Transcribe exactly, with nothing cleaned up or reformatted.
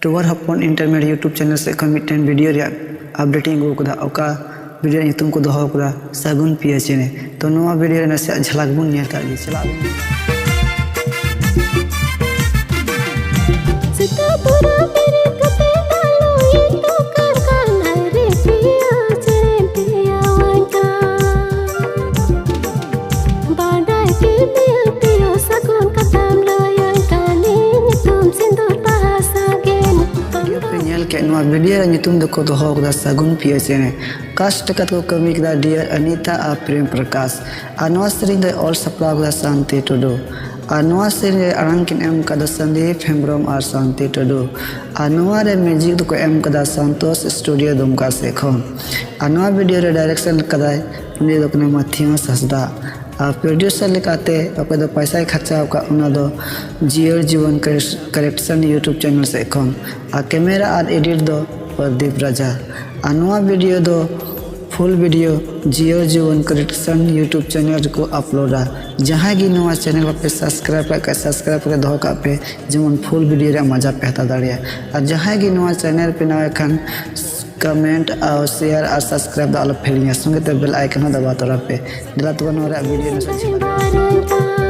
ᱴᱩᱣᱟᱨ ᱦᱚᱯᱚᱱ ᱤᱱᱴᱟᱨᱢᱮᱰ YouTube channel ᱥᱮᱫ ᱠᱷᱚᱱ ᱢᱤᱫᱴᱮᱱ ᱵᱷᱤᱰᱤᱭᱳ ᱨᱮᱭᱟᱜ ᱟᱯᱰᱮᱴ ᱤᱧ ᱟᱹᱜᱩ ᱟᱠᱟᱫᱟ, ᱚᱠᱟ ᱵᱷᱤᱰᱤᱭᱳ ᱨᱮᱭᱟᱜ ᱧᱩᱛᱩᱢ ᱠᱚ ᱫᱚᱦᱚ ᱟᱠᱟᱫᱟ ᱥᱟᱹᱜᱩᱱ ᱯᱤᱭᱟᱹ ᱪᱮᱬᱮ᱾ ᱛᱚ ᱱᱚᱣᱟ ᱵᱷᱤᱰᱤᱭᱳ ᱨᱮ ᱱᱟᱥᱮᱭᱟᱜ ᱡᱷᱟᱞᱟᱠ ᱵᱚᱱ ᱧᱮᱞ ᱠᱟᱜ ᱜᱮ, ᱪᱟᱞᱟᱜ ᱵᱚᱱ᱾ ᱥᱮᱛᱟᱜ ᱛᱚᱨᱟ ᱵᱮᱨᱮᱫ ᱠᱟᱛᱮ ᱫᱟᱜ ᱞᱩᱭᱮᱱ ᱫᱚ ᱠᱟᱨᱠᱷᱟᱱᱟ ᱨᱮ ᱯᱤᱭᱟᱹ ᱪᱮᱬᱮ ᱯᱤᱭᱟᱹᱣᱟᱹᱧ ᱠᱟᱱ᱾ ᱵᱟᱰᱟᱭ ᱠᱮᱫ ᱢᱮᱭᱟᱹᱧ ᱯᱤᱭᱳ ᱥᱟᱹᱜᱩᱱ ᱠᱟᱛᱷᱟᱢ ᱞᱟᱹᱭᱟᱹᱧ ᱠᱟᱱ, ᱤᱧ ᱧᱩᱛᱩᱢ ᱥᱤᱸᱫᱩᱨ ᱵᱟᱦᱟ ᱥᱟᱜᱮᱱ᱾ ᱵᱷᱤᱰᱤᱭᱳ ᱯᱮ ᱧᱮᱞ ᱠᱮᱫ, ᱱᱚᱣᱟ ᱵᱷᱤᱰᱤᱭᱳ ᱨᱮ ᱧᱩᱛᱩᱢ ᱫᱚᱠᱚ ᱫᱚᱦᱚ ᱠᱟᱫᱟ ᱥᱟᱹᱜᱩᱱ ᱯᱤᱭᱟᱹ ᱪᱮᱬᱮ᱾ ᱠᱟᱥᱴ ᱠᱟᱛᱮ ᱠᱚ ᱠᱟᱹᱢᱤ ᱠᱮᱫᱟ ᱰᱤᱭᱟᱨ ᱚᱱᱤᱛᱟ ᱟᱨ ᱯᱨᱮᱢ ᱯᱨᱚᱠᱟᱥ᱾ ᱟᱨ ᱱᱚᱣᱟ ᱥᱮᱨᱮᱧ ᱫᱚᱭ ᱚᱞ ᱥᱟᱯᱲᱟᱣ ᱠᱟᱫᱟ ᱥᱟᱱᱛᱤ ᱴᱩᱰᱩ᱾ ᱟᱨ ᱱᱚᱣᱟ ᱥᱮᱨᱮᱧ ᱨᱮ ᱟᱲᱟᱝ ᱠᱤᱱ ᱮᱢ ᱠᱟᱫᱟ ᱥᱚᱱᱫᱤᱯ ᱦᱮᱢᱵᱨᱚᱢ ᱟᱨ ᱥᱟᱱᱛᱤ ᱴᱩᱰᱩ᱾ ᱟᱨ ᱱᱚᱣᱟ ᱨᱮ ᱢᱤᱭᱩᱡᱤᱠ ᱫᱚᱠᱚ ᱮᱢ ᱠᱟᱫᱟ ᱥᱟᱱᱛᱳᱥ ᱥᱴᱩᱰᱤᱭᱳ ᱫᱩᱢᱠᱟ ᱥᱮᱫ ᱠᱷᱚᱱ᱾ ᱟᱨ ᱱᱚᱣᱟ ᱵᱷᱤᱰᱤᱭᱳ ᱨᱮ ᱰᱟᱭᱨᱮᱠᱥᱚᱱ ᱠᱟᱫᱟᱭ, ᱩᱱᱤ ᱫᱚ ᱠᱟᱱᱟᱭ ᱢᱟᱛᱷᱤᱭᱟᱥ ᱦᱟᱸᱥᱫᱟ᱾ ᱟᱨ ᱯᱨᱚᱰᱭᱩᱥᱟᱨ ᱞᱮᱠᱟᱛᱮ ᱚᱠᱚᱭ ᱫᱚ ᱯᱚᱭᱥᱟᱭ ᱠᱷᱚᱨᱪᱟ ᱟᱠᱟᱫ, ᱚᱱᱟ ᱫᱚ ᱡᱤᱭᱟᱹᱲ ᱡᱤᱵᱚᱱ ᱠᱨᱤᱥ-, ᱠᱟᱨᱮᱠᱥᱚᱱ YouTube ᱪᱮᱱᱮᱞ ᱥᱮᱫ ᱠᱷᱚᱱ᱾ ᱟᱨ ᱠᱮᱢᱮᱨᱟ ᱟᱨ ᱮᱰᱤᱴ ᱫᱚ ᱯᱨᱚᱫᱤᱯ ᱨᱟᱡᱟ᱾ ᱟᱨ ᱱᱚᱣᱟ ᱵᱷᱤᱰᱤᱭᱳ ᱫᱚ ᱯᱷᱩᱞ ᱵᱷᱤᱰᱤᱭᱳ ᱡᱤᱭᱟᱹᱲ ᱡᱤᱵᱚᱱ ᱠᱨᱤᱥᱚᱱ YouTube ᱪᱮᱱᱮᱞ ᱨᱮᱠᱚ ᱟᱯᱞᱳᱰᱟ᱾ ᱡᱟᱦᱟᱸᱭ ᱜᱮ ᱱᱚᱣᱟ ᱪᱮᱱᱮᱞ ᱵᱟᱯᱮ ᱥᱟᱵᱥᱠᱨᱟᱭᱤᱵ ᱠᱟᱜ ᱠᱷᱟᱡ, ᱥᱟᱵᱥᱠᱨᱟᱭᱤᱵ ᱠᱟᱛᱮ ᱫᱚᱦᱚ ᱠᱟᱜ ᱯᱮ, ᱡᱮᱢᱚᱱ ᱯᱷᱩᱞ ᱵᱷᱤᱰᱤᱭᱳ ᱨᱮᱭᱟᱜ ᱢᱟᱡᱟ ᱯᱮ ᱦᱟᱛᱟᱣ ᱫᱟᱲᱮᱭᱟᱜᱼᱟ᱾ ᱟᱨ ᱡᱟᱦᱟᱸᱭ ᱜᱮ ᱱᱚᱣᱟ ᱪᱮᱱᱮᱞ ᱯᱮ ᱱᱟᱣᱟ ᱠᱷᱟᱱ, ᱠᱚᱢᱮᱱᱴ ᱟᱨ ᱥᱮᱭᱟᱨ ᱟᱨ ᱥᱟᱵᱥᱠᱨᱟᱭᱤᱵ ᱫᱚ ᱟᱞᱚ ᱯᱮ ᱦᱤᱲᱤᱧᱟ, ᱥᱚᱸᱜᱮ ᱛᱮ ᱵᱮᱞ ᱟᱭᱠᱚᱱ ᱦᱚᱸ ᱫᱟᱵᱟᱣ ᱛᱚᱨᱟ ᱯᱮ᱾ ᱫᱮᱞᱟ ᱛᱚᱵᱮ ᱱᱚᱣᱟ ᱨᱮᱭᱟᱜ ᱵᱷᱤᱰᱤᱭᱳ ᱱᱟᱥᱮ ᱪᱟᱞᱟᱜ ᱠᱟᱱᱟ᱾